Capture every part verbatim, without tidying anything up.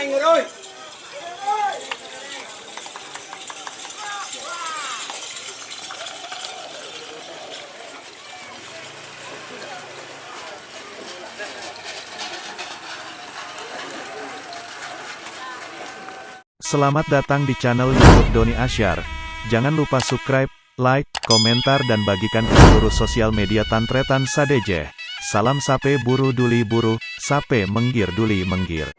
Selamat datang di channel YouTube Doni Asyar. Jangan lupa subscribe, like, komentar, dan bagikan ke seluruh sosial media tan-tarètan sadhâjâ. Salam sapè buru duli buru, sapè mèngghir duli mèngghir.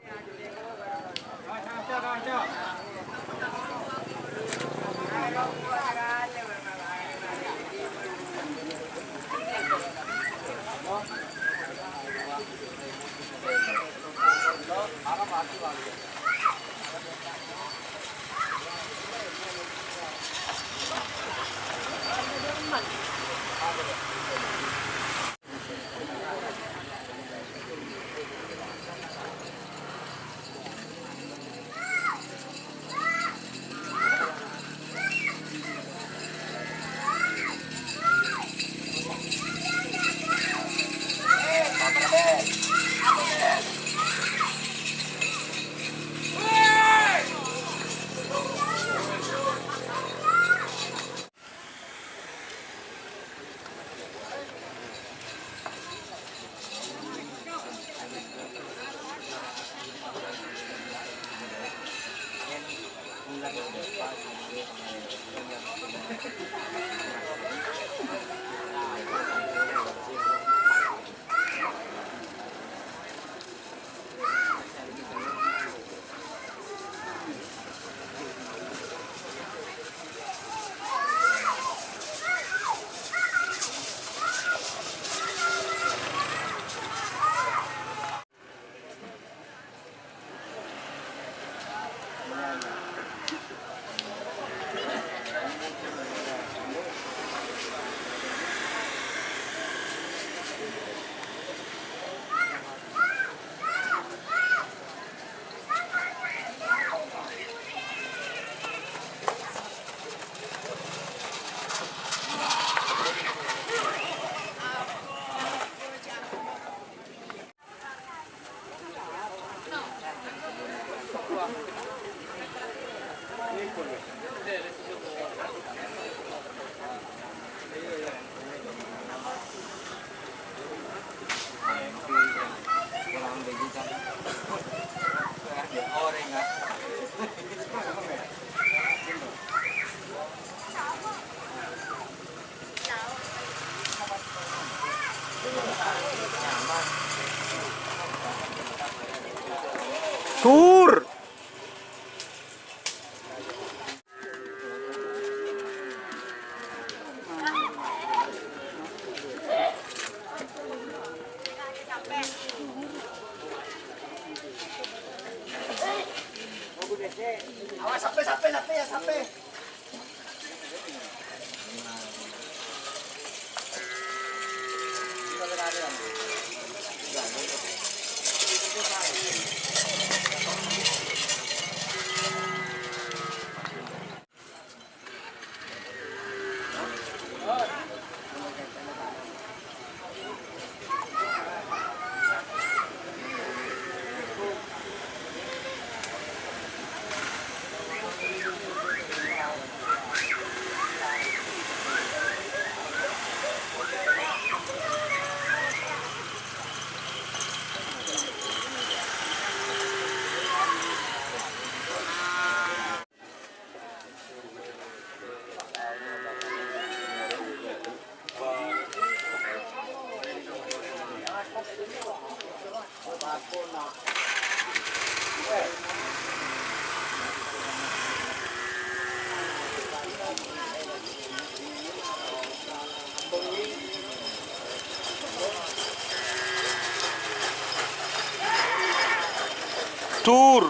Tur. Awas, sampè, sampè, sampè, ya, sampè. Tur.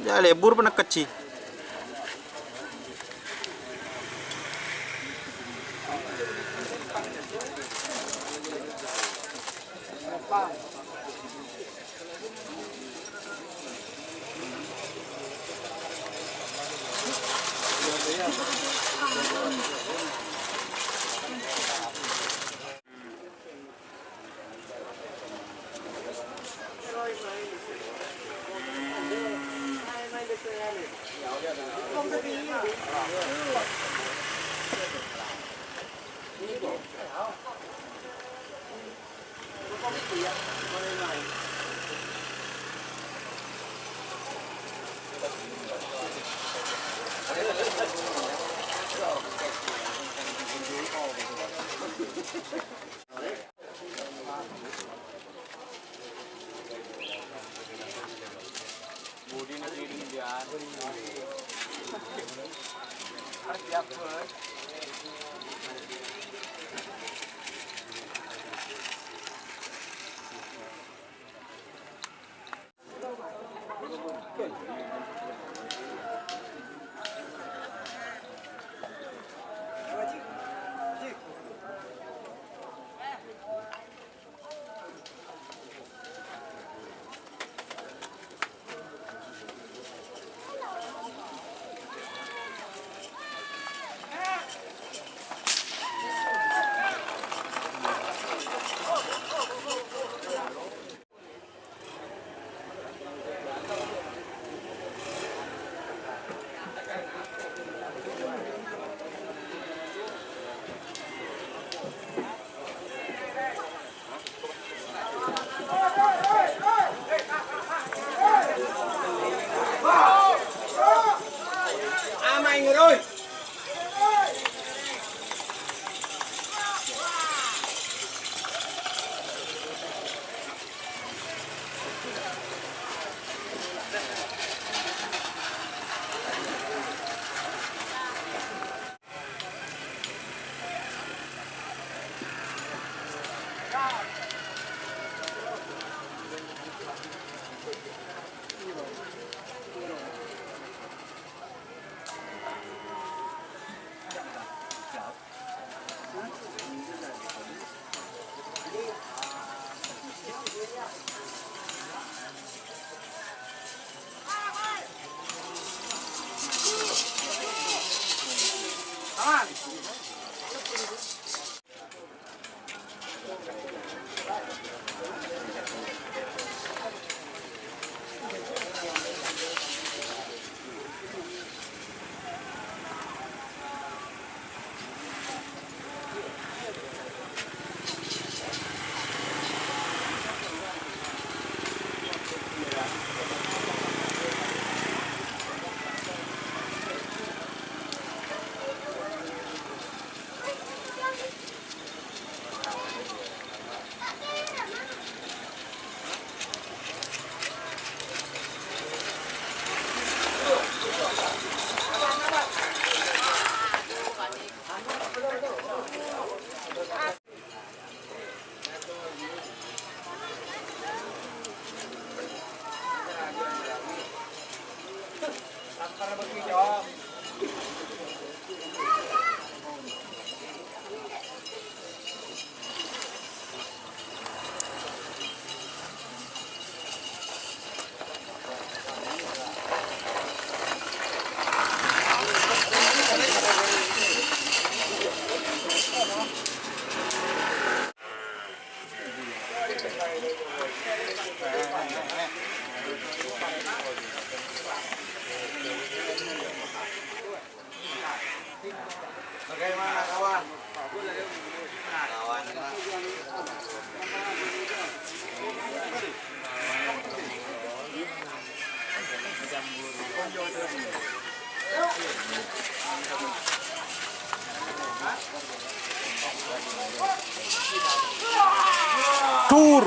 Ya, lebur pa nèka, Ji. Bagaimana, kawan? Kawan, Pak. Tur.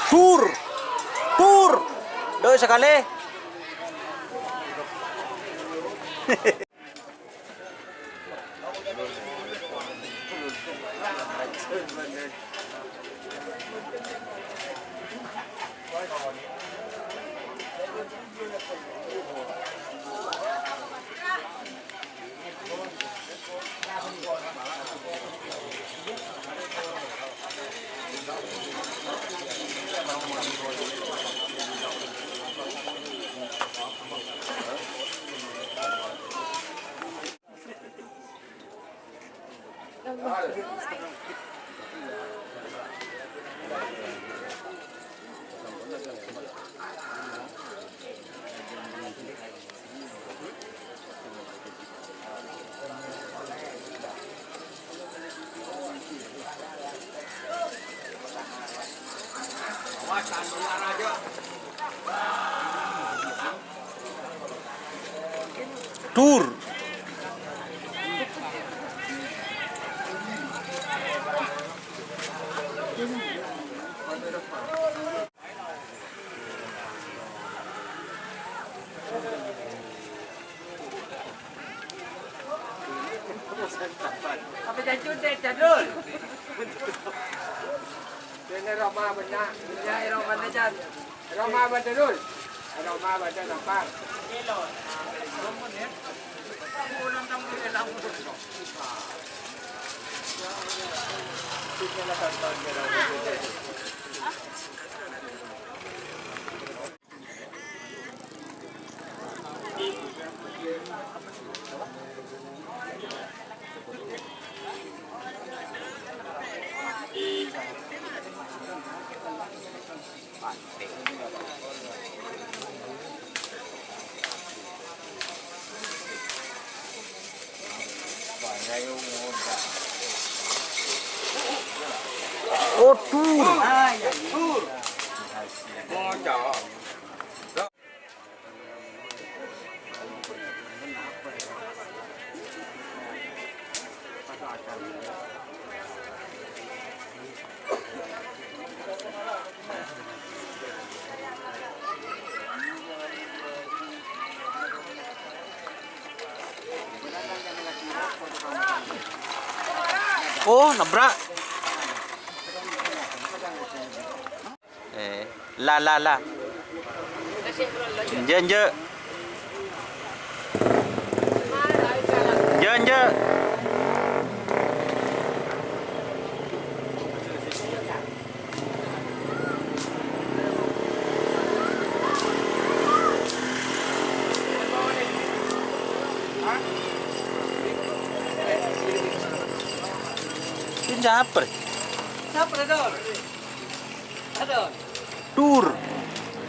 Tur! Tur! Doi sakalè. Tur. Apa jancun deh, Jadul? Ini Roma banyak, banyak Roma nih, Jan. Roma banyak, Dul. Roma banyak, lapar. Oh, tur. Oh, nabrak. Eh, la, la, la. Enjâ', enjâ'. Enjâ', enjâ'. Itu siapa? Siapa, Dor? Aduh. Tur.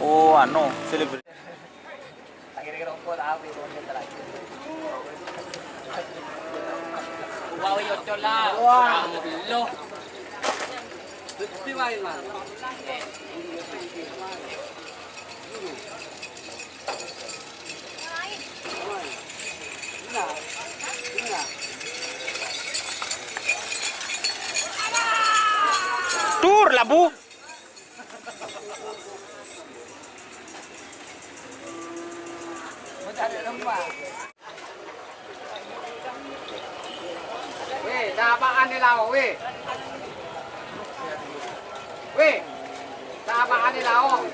Oh, anu, selebriti. Wah, iya, cola. Wah. Alhamdulillah. Gusti wae, Mas. Tur, labu. Weh, ta' apa'an è lao', weh. Weh, ta' apa'an è lao'.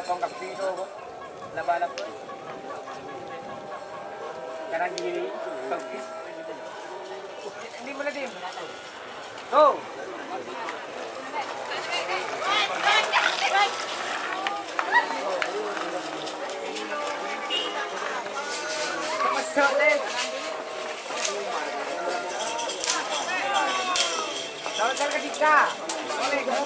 Tongkat pintu, Bu. Laba-laba. Kanan kiri. Tongkis. Ini mana, Dim? Tuh. Mesra, Dim. Tongkat ketiga. Boleh, Bu.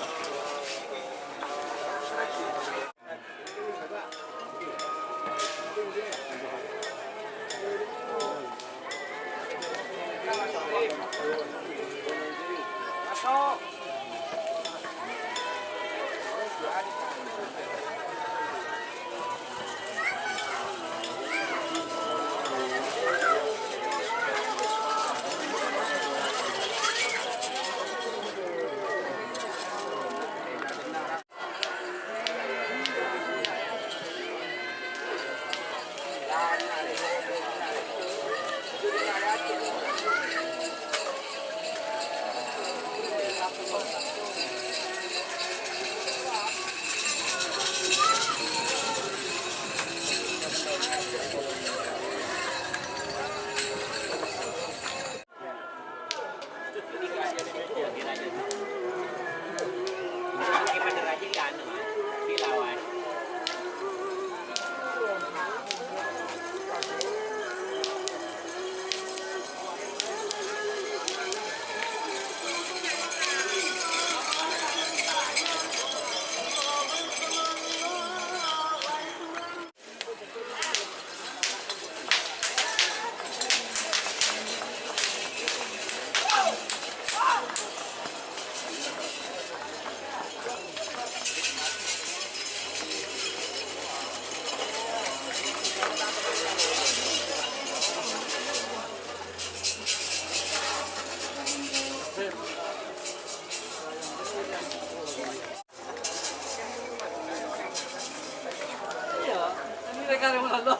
Iyâ, ini mereka yang malu.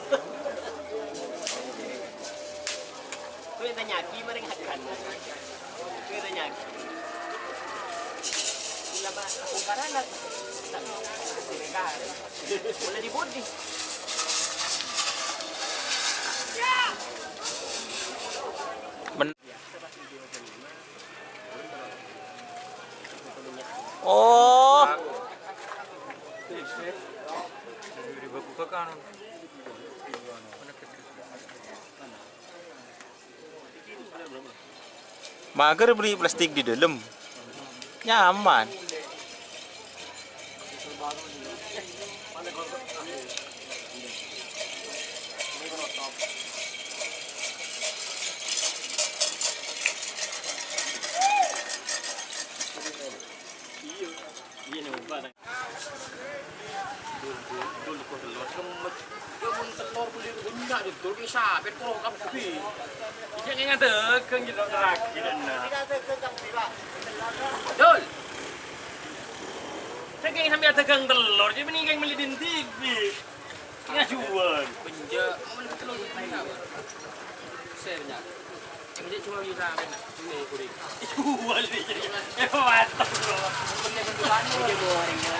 Gue tanya Aki, mereka akan. Gue tanya Aki. Gila, Pak. Bukaran lah. Tak, mereka. Boleh di body. Men- Oh. Mager beli plastik di dalam. Nyaman. Iya, nyoba, ta. Dul, dul, dul, kok telur, gemes. Ya, mun telur beli banyak, dul, dul, ki sapet, kok kabbhi. Iya, nggak dagang, gitu, lagi, dan, nah. Dul. Saya kayak sampai dagang telur, jadi mending kayak beli di T V. Nggak jual. Penja, mau beli telur, ini apa? Saya punya. Yang penting cuma bisa, kan? Ini, kuning. Jual, ini. Eh, mantap, bro. Punya bentukannya. Ini goreng, ya.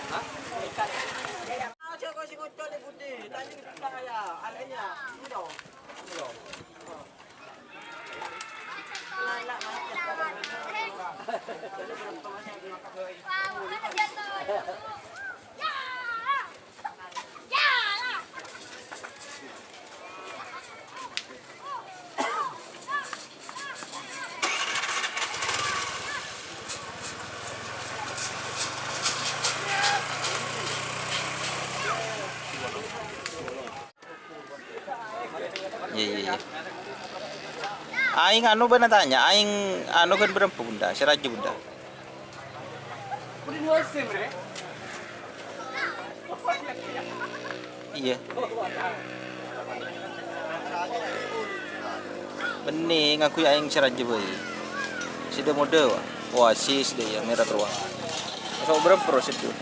Hah? Ikan. Aja kau si bocor ni, Budi. Tanya kita, ya. Alenya. Ini dong. Ini dong. Iya, iya, iya. Aing anu bâ'na tanya, aing anu kan berempa bunda, sè rajâ bunda. Iya. Bânnè ngaku aing sè rajâ bhâi. Sè dâ-modâ, wa. Oasis dâ' iyâ, mèra terowang. Sok berempa ro sèdhu.